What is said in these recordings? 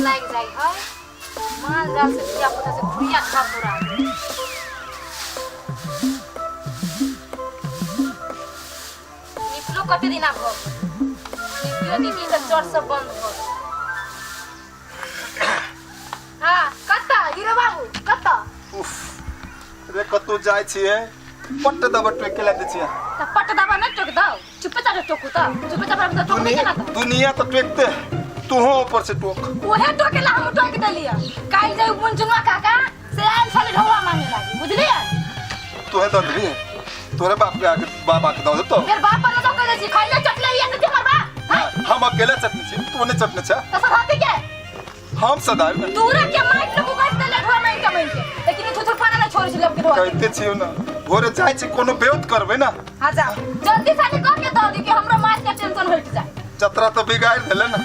लागि जाइ है माल जाल से धिया पुता से खुरिया खा पूरा निपलो कते दिना भऽ गेल निपियो दीदी तऽ चर सब बंद भऽ गेल। हाँ कतऽ हीरो बाबू कतऽ? उफ रे कतौ जाइ छियै पट्ट दबा टोकि के ला दै छियै। तऽ पट दबा नहि टोक दौ, चुपे चापे टोकू तऽ चुपे चापे हम तऽ टोकबे केना तऽ। दुनिया तऽ टोकते तुहो ऊपर से टोक। उहे टोकेला हम टोक देलियै। काल्हि जे मुंचुनुआ काका से आयल छलै ढौआ मांगे लागी, बुझलियै? तोहे दऽ देबही तोरे बाप के आके बाबा के दऽ देतो। फेर बाप पर दऽ के दै छी खैले चटले ये तऽ हमर बाप हैं? हम अकेले चटनी छी तू नहीं चटने छे। तऽ सधाती के हम सदाय ना। दूरा के माइक लोग उगाड़ देले ढौआ मांग के मांग के, लेकिन ई थुथुर पाना नहीं छोड़ै छै लोग के ढौआ के। कहते छियो ना भोरे जाइ छी कोनो बेउत करबै ना। हाँ जाओ जल्दी साली कर के दऽ दी कि हमरो माछ के टेंशन हट जाए। जतरा तो बिगाड़ देले ना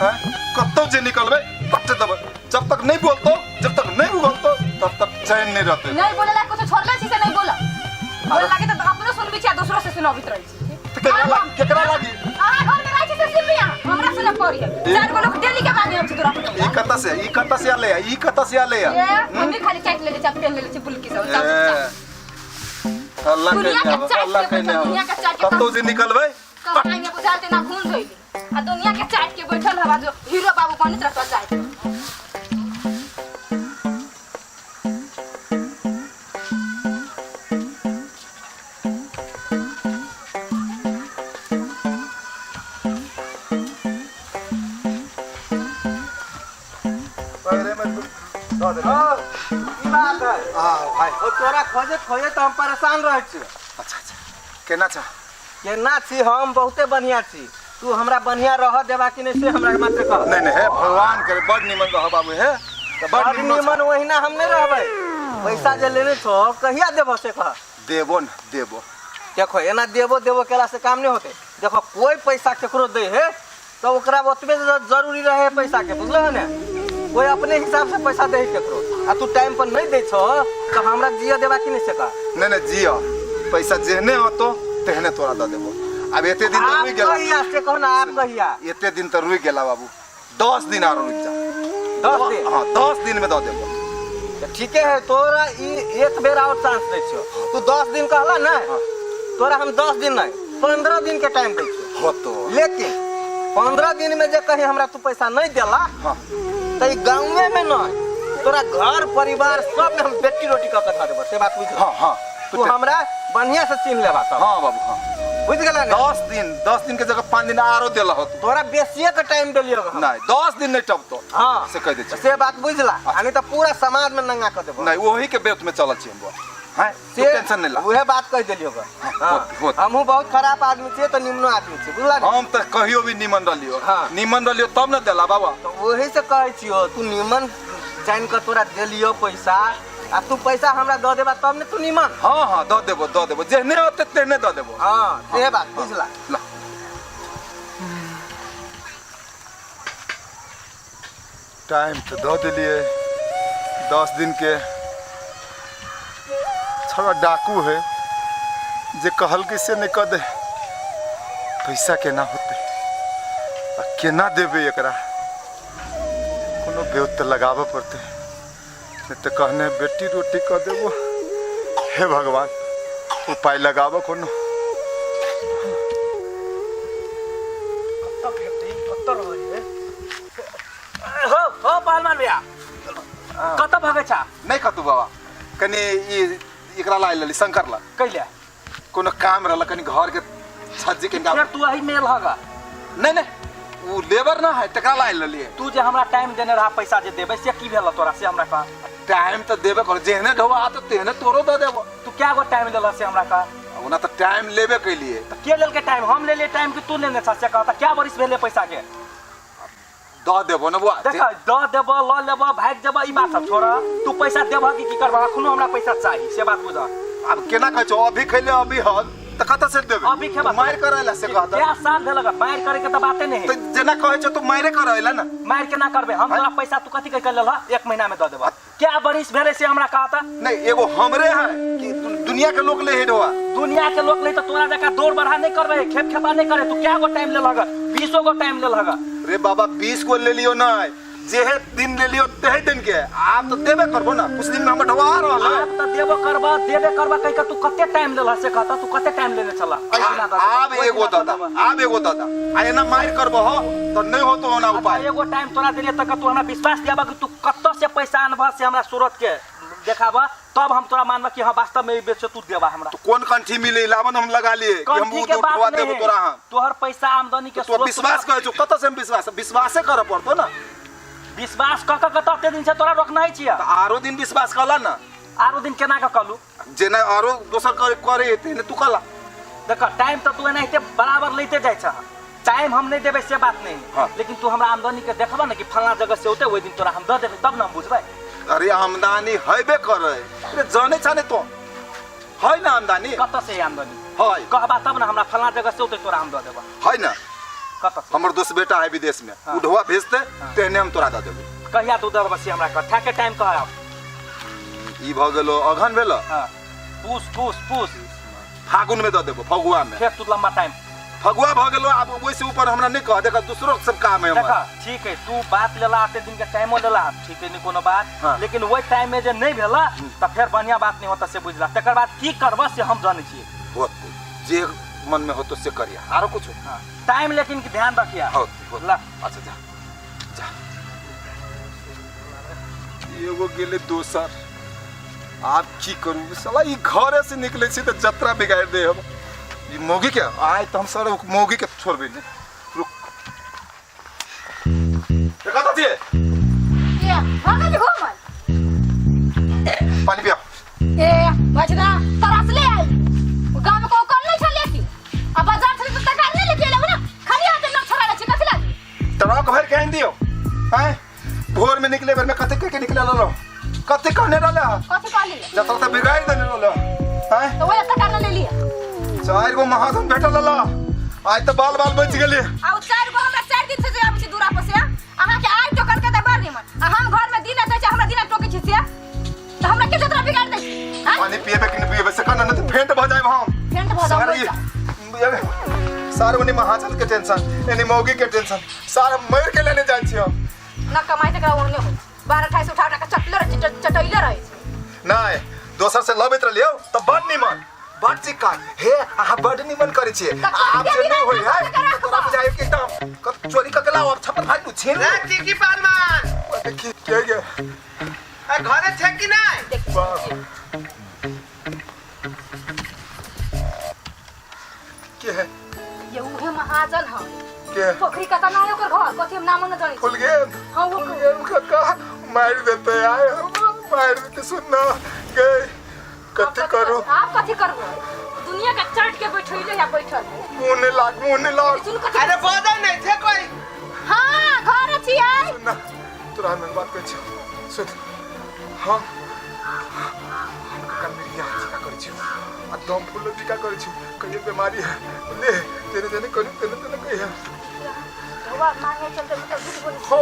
हैं कतौ जे निकलबै पट देबै, जब तक नहीं बोलतो जब तक नहीं उगलतो तब तक चैन नहीं रहते। नहीं बोले ला कुछ छोड़ले छी से नहीं बोला बोले लागे तो अपनो सुनबी छी आ दोसरो से सुनाबित रहै छी। तो केकरा लागी केकरा लागी? अहाँ घर में रहै छी से सुनबी अहाँ हमरा सुनऽ पड़ी है। चार गो लोग डेली के बानी हम छी तोरा पर। ई कतऽ से ई कतऽ से आले ई कतऽ से आले? ए हम भी खाली चाट लेले छी पेन लेले छी बुलकी सब चाट। अल्लाह दुनिया कहने के आबो, चाट अल्लाह के कहने बैठल, आबो। दुनिया के चाट के कतौ जे निकलबै कमाई में बुझाल तेना खून धोइली आ दुनिया के चाट के बैठल हवा जो हीरो बाबू बनैत रहत चाट। पहले में तू दऽ देबै। हो, ई बात है। हाँ भाई। ओ तोरा खोजत खोजत हम परेशान रहै छी। अच्छा अच्छा केना छा? केना छी? हम बहुते बढ़िया छी। तू हमरा बढ़िया रह देबा कि नहीं से हमरा मात्र कह। नहीं नहीं हे भगवान करे बड़ निमन रह बाबू हे तऽ बड़ बड़ निमन निमन ओहिना हम नहीं रहबै। पैसा जे लेने छो कहिया देबो से कह। देबो न देबो। देखो एना देबो देबो केला से काम नहीं होते। देखो कोई पैसा केकरो दे है तो ओकरा ओतबे जरूरी रहे पैसा के, बुझलो है ने? कोई अपने हिसाब से पैसा दे केकरो आ तू टाइम पर नहीं दे छो तो हमरा जिया देबा कि नहीं से कह। नहीं नहीं जिया पैसा जेहने होतो तेहने तोरा दऽ देबो। अब एते दिन तऽ आप रुकि गेला। कहिया से कहो ना, आप कहिया? एते दिन तऽ रुकि गेला बाबू, 10 दिन आरो रुकि जा। 10 दिन? हाँ 10 दिन में दऽ देबो। तऽ ठीके है, तोरा ई एक बेर और चांस दै छियो। तू 10 दिन कहला ना, हाँ। तोरा हम 10 दिन नहीं 15 दिन के टाइम दै छियो। होतो। लेकिन 15 दिन में जे कहीं हमरा तू पैसा नहीं देला, हाँ। तो ई गाँवे में नहीं तोरा घर परिवार सब में हम बेटी रोटी कऽ के धऽ देबो, से बात बुझ। हाँ हाँ तू हमरा बढ़िया से चिन्ह लेबा तब। हाँ बाबू हाँ बुझ गेला ने? 10 दिन 10 दिन के जगह 5 दिन आरो देला होतो। तोरा बेसिए के टाइम देलियो हम। नहीं 10 दिन नहीं टपतो। हाँ। से कह दे छी। से बात बुझला, आ नहीं तो पूरा समाज में नंगा कर देबो। नहीं वही के बेत में चलल छी हम बुआ। हैं? तू से टेंशन नहीं ला। उहे बात कह देलियो ग। हाँ। होत, होत। हमहूँ बहुत खराब आदमी छियै तऽ निमनो आदमी छियै, बुझला ने? हम तऽ कहियो भी निमन रहलियो। हाँ। निमन रहलियो तब न देला बाबा। तऽ ओही से कहै छियो तू निमन जानि कऽ तोरा देलियो पैसा आ तू पैसा हमरा दऽ देबा तब ने तू निमन। हाँ हाँ दऽ देबो दऽ देबो, जेहने होतै तेहने दऽ देबो। हाँ से बात बुझला। ला। टाइम तऽ दऽ देलियै 10 दिन के। छौड़ा डाकू है जे कहलकै से नहि कऽ दे, पैसा केना होतै आ केना देबै एकरा? कोनो ब्योत तऽ लगाबऽ पड़तै, नहि तऽ कहने बेटी रोटी कऽ देबो। हे भगवान उपाय लगाबऽ कोनो। हो हो पहलवान भैया कतऽ भगै छा? नहि कतौ बाबा, कनि ई एकरा ला लेली शंकर ला। कैले? कोनो काम रहल कनि घर के छज्जी के फेर तू एही मेल हगा? नहीं नहीं उ लेबर ना है तकरा ला लेलिए। तू जे हमरा टाइम देने रहा पैसा जे देबै से की भेल तोरा से हमरा कह। टाइम तऽ देबे कर, जेहने ढौआ आतो तेहने तोरो दऽ देबो। तू क्या गो टाइम देलह से हमरा कह। ओना तऽ टाइम लेबे कैलिए। तऽ के लेलकै टाइम? हम लेलिए टाइम कि तू लेने छह से कह। तऽ क्या बरिस भेलै पैसा के? दऽ देबो ने बुआ। देख दऽ देबो लऽ लेबो भागि जेबो ई बात सब छोड़, तू पैसा देबह कि की करबह? अखनो हमरा पैसा चाही से बात बुझ। अब केना कहै छौ अभी खैले अभी हल तऽ कतऽ से देबै? अभी खेबा मारि करैला से कहत। क्या साल भेल अगर मारि करे के तऽ बाते नहीं। तऽ जेना कहै छौ तू मारे करैला ना। मारि केना करबै हम? तोरा पैसा तू कथी कहि के लेलह? 1 महीना में दऽ देबह। क्या बरिस भेलै से हमरा कहता? नहीं एगो हमरे है कि दुनिया के लोग ले हेडवा। दुनिया के लोग ले तो तोरा जका दौड़ बढ़ा नहीं करबे, खेप खेपा नहीं करे। तू क्या गो टाइम ले लगा? 20 गो टाइम ले लगा। रे बाबा 20 गो ले लियो ना, जेहे दिन ले लियो तेहे दिन के आब तो देबे करबो ना कुछ दिन में हमर ढवा आ रहल है आब तऽ देबो करबा देबे करबा कहि के तू कते टाइम लेलह से कहता तू कते टाइम लेने छलह एहि दिना दऽ देबह, आब ओहि एगो दिना दऽ दादा देबह। आब एगो दादा आ एना मारि करबो हो तऽ नहि होतो ओना अच्छा उपाय एगो टाइम तोरा देलियै तक तू हमरा विश्वास दियाबह कि तू कतऽ से पैसा अनबह से हमरा सूरत के देखाबह तब हम तोरा मानबह कि हाँ वास्तव में ई बेच तू देबा हमरा तो कौन कंठी मिले लावन हम लगा लिए कि हम कंठी उ के ढोआ बात देबो नहीं तोरा हम तोहर पैसा आमदनी के तो स्रोत विश्वास करै छौ कतऽ से हम विश्वास विश्वासे करऽ पड़तो ना विश्वास कऽ कऽ कतऽ दिन से तोरा रोकना छियै तऽ आरो दिन विश्वास कला ना आरो दिन केना कऽ कहलू जेना आरो दोसर करे करे हेतै ने तू कला देख टाइम तऽ तू एनाहिते बराबर लैते जाइ छह टाइम हम नहि देबै से बात नहीं हाँ। लेकिन तू हमरा आमदनी के देखबह ने कि फलना जगह से औते ओहि दिन तोरा हम दऽ देबै तब ने हम बुझबै अरे आमदनी हेबे करे अरे जाने छाने तो है ना आमदनी कतऽ से आमदनी है कहबा तब ने हमरा फलना जगह से औते तोरा हम दऽ देबह है ना कतऽ से हमर दोस्त बेटा है विदेश में हाँ। उ ढोआ भेजते तेहने हम तोरा दऽ देबै कहिया तू दऽ देबह से हमरा कह के टाइम कह आब ई भऽ गेलो अघन भेलो हाँ पूस पूस पूस फागुन में दऽ देबो फगुआ में फेर तू लंबा टाइम फगुआ भऽ गेलो आब ओहिसे ऊपर हमरा नहि कह देख दूसरो सब काम है हमर देखा ठीक है तू बात लेला आते दिन के टाइमो लेला ठीक है नहीं कोनो बात हाँ। लेकिन वही टाइम में जे नहीं भेला तऽ फेर बढ़िया बात नहीं होता से बुझला तकर बाद की करबह से हम जानै छियै होते जे मन में होतो से करिया आरो कुछ हाँ। टाइम लेकिन के ध्यान रखिया होते होते ला अच्छा जा जा एगो गेले दोसर आब की करू साला ई घरे से निकले छी तऽ जतरा बिगाड़ दे हम ई मौगी के आइ तऽ हम सर मौगी के छोड़बै ने रुक ए, कतऽ छियै ए भऽ गेल घूमल पानी पिया ए बचना तरसले आई गाँव में को कल नहीं छलिए की आ बाजार छले तो तरकारी नहीं लेके एले ना खाली हाथ ना छोड़ा छै कथि लागी ट्रक भर के आनि दियौ आँय भोर में निकले बेर में कते के निकले रहलो कते कहने रहले कथि कहली जतरा तऽ बिगाड़ देने रहलो आँय तो वही तरकारी ले लिया चारि गो महाजन भेटल रहलो आइ तऽ बाल बाल बचि गेलियै आ उ चारि गो हमरा चारि दिन से जे आबै छै दूरा पर से अहाँ के आइ टोकल के तऽ बड़ निमन आ हम घर में दिन दै छै हमरा दिन टोकै छै से तऽ हमरा के जतरा बिगाड़ दै छै आँय? पानी पिएबे कि नहि पिएबे से कहना नहि तऽ फेंट भऽ जायब हम फेंट भऽ जायब, सारे सारे ओनी महाजन के टेंशन एनी मौगी के टेंशन सारे मर के लेने जाइ छी हम न कमाई तकरा ओहने होइ छै बारह अठाइस उठा उठा के चटले रहै छै चटैले रहै छै नहि दोसर से लबैत रहलियौ तऽ बड निमन बड चिक्कन हे अहाँ बड निमन करै छियै तऽ आब जे नहि होइ है कते तऽ तोरा बुझाइ कि एकदम कत चोरी कऽ के लाओ अब छप्पर फाड़ि लू छीन रे टिकी पालमान देखी के गे आ घरे छै कि नहि देखी बाप। के है ये उहे महाजन है के है? पोखरी कता ना है ओकर घर कथी हम नाम न जानै फुल गेल हाँ, वो फुल गेल कक्का मारि देते आय हमरा मारि देते सुनना गए कथी करू आप कथी करबो दुनिया के चट के बैठैले या बैठल है मुँह नहि लाग मुँह नहि लाग सुन कथी अरे बजै नहि छै कोई हाँ घर छियै सुन ना तोरा हम एक बात कहै छियौ सुन हम हम कक्का मिरिया टीका करै छियौ आ दम फूल टीका करै छियौ कहियो बीमारी है ले तेने जेने करू तेने तेने कहिया ढोबा मांगे चलते मतलब झूठ बोले हो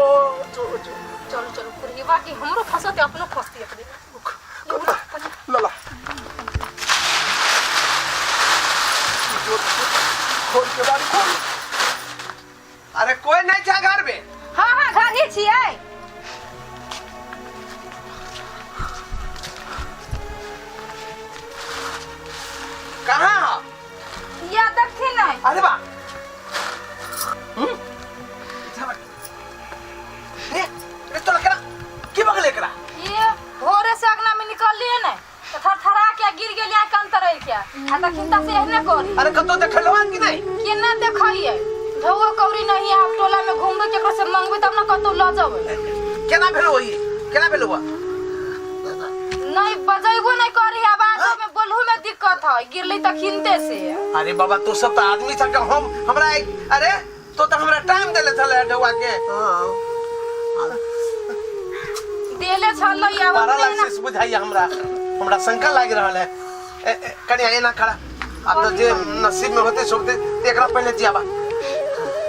जो जो चलो चलो कुरहीबा की हमरो फंसते अपनो फंसती अपने कत्ता लला जो खोल के बारी खोल अरे कोई नहीं छै घर में हाँ हाँ घर ही छियै कहाँ हो या देखी नहीं अरे बा हम्म? रे रे तोरा केना की बगल एकरा ये भोरे से अगना में निकललिए नहीं तो थरथरा के गिर गेलिए कंतर के आ तखिनता से एहने करी अरे कतौ देखलहो कि नहीं केना देखिए ढौआ कौड़ी नहीं आप टोला में घूमबे केकरो से मंगबे तब ना कतौ ल जेबै केना भेलो ई केना भेलो नहीं बजैबो नहीं करी आवाज में बोलहु में दिक्कत है गिरली तखिनते से अरे बाबा तू सब तो आदमी छ हम हमरा अरे तो तो हमरा टाइम देले छले ढौआ के देले छलै आब 12 लाख से बुझाइया हमरा हमरा शंका लागि रहल है ए, ए, कनिया एना खड़ा आब तो जे नसीब में होते सोते एकरा पहले जियाबा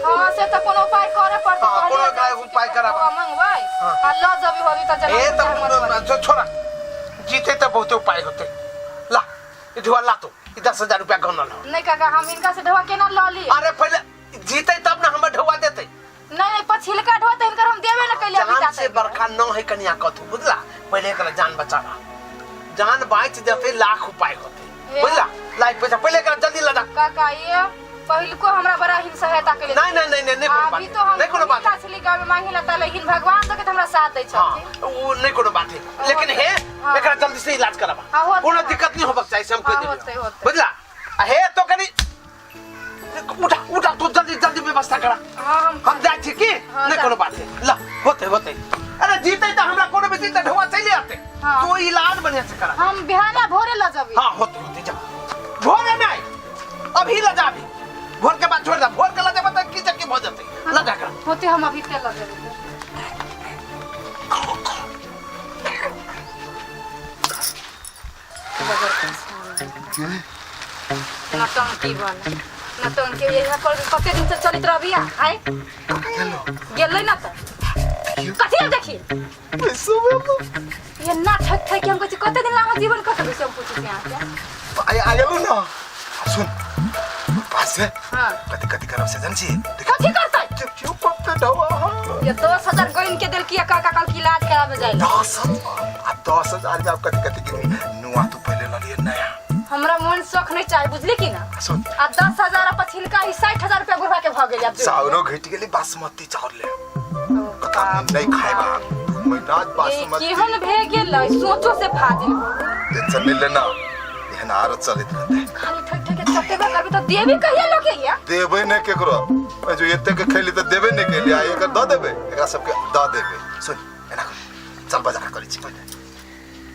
हां से त कोनो उपाय करे पड़तै हाँ, कोनो उपाय उपाय कराबा। मंगबै हाँ। आ ल जबी होबी त ए जना तब छोड़ा जीते तो बहुते उपाय होते ला ई ढुआ ला तो ई 10,000 रुपया गनल हो नहीं काका हम इनका से ढोआ केना ल ली अरे पहले जीते तब ना हमर ढुआ देते नहीं नहीं पछिलका ढोआ त इनकर हम देबे न कैले अभी जान तक बड़का न है कनिया कथू, बुझला? पहिले एकरा जान बचावा, जान बाँच जते लाख उपाय होते, बुझला? लाख पैसा पहिले एकरा जल्दी लगा। काका ये पहिलको हमरा बड़ा हिन सहायता के नहीं नहीं नहीं नहीं, कोनो बात अभी तो हम नहीं, कोनो बात छली गाँव में मांगे ला लेकिन भगवान तो के हमरा साथ दै छथिन। हां वो नहीं कोनो बात है, लेकिन हे एकरा जल्दी से इलाज कराबा, कोनो दिक्कत नहीं होबक चाहिए, हम कह देबो, बुझला? हे तो कनी उठा उठा तू जल्दी जल्दी व्यवस्था करा। हम जाय छी की नहीं कोनो बात है, ला होते होते। अरे जीते त हमरा कोनो भी जीते ढवा चले आते, तू इलाज बढ़िया से करा। हम बिहाना भोरे ल जबी। हां होते होते जा, भोरे नहीं अभी ल जाबी, भोर के बाद छोड़ दे, भोर के ल जाबे त की चक्की भ जते, ल जा कर होते हम अभी ते ल जबी। नौटंकी वाला नौटंकी यही पर कते दिन से चलित रहबिया आय गेलै ना त कथी देखी ये ना ठक ठक हम कहै कते दिन ला जीवन कटबै से हम पूछै छी अहाँ के। आय आ गेलौ ना, सुन पास से हां कथि कथि करब से जान छी? कथि करतै? देखियो पत्ते ढवा ये 10,000 गइन के देलकी काका कल की इलाज कराबे जाय। 10,000 आ 10,000 में आप कथि कथि गिनबी? नुआ तू पहले ल लिए नया, हमरा मन शौक नहीं चाहे, बुझली की ना? सुन आ 10,000 आ पछिलका ई 60,000 रुपया बुढ़वा के भ गेल। अब चाउरो घटि गेली, बासमती चाउर ले कता नहीं खाएबा महीना बासमती। केहन भे गेल सोचो से फाजिल। टेंशन नहीं लेना, एहन आरो चलैत रहतै। खाली ठक ठक के चटेबा करबी त देबी कहिया लोके या? देबै नै केकरो, जो एते के खैली त देबे नै केली, आ एकर द देबै, एकरा सबके द देबै। सुन एना कर, चल बाजार करै छी पहिले,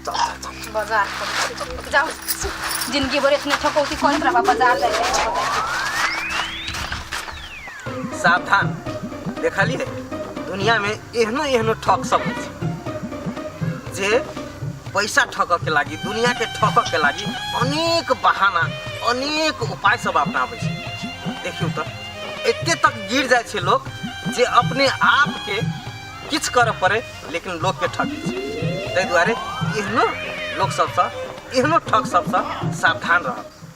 चल चल चल बाजार करै जाओ। जिंदगी भर इतने ठकौती करैत रहबा, बाजार जाय। सावधान, देखलिए दुनिया में एहनो एहनो ठक सब होइ छै जे पैसा ठकऽ के लागी, दुनिया के ठकऽ के लागी अनेक बहाना अनेक उपाय सब अपनाबै छै। देखियौ तऽ एते तक गिर जाइ छै लोक जे अपने आप के किछु करऽ पड़े लेकिन लोक के ठकै छै। ताहि दुआरे एहनो लोक सबसँ, एहनो ठक सबसँ सावधान रहब।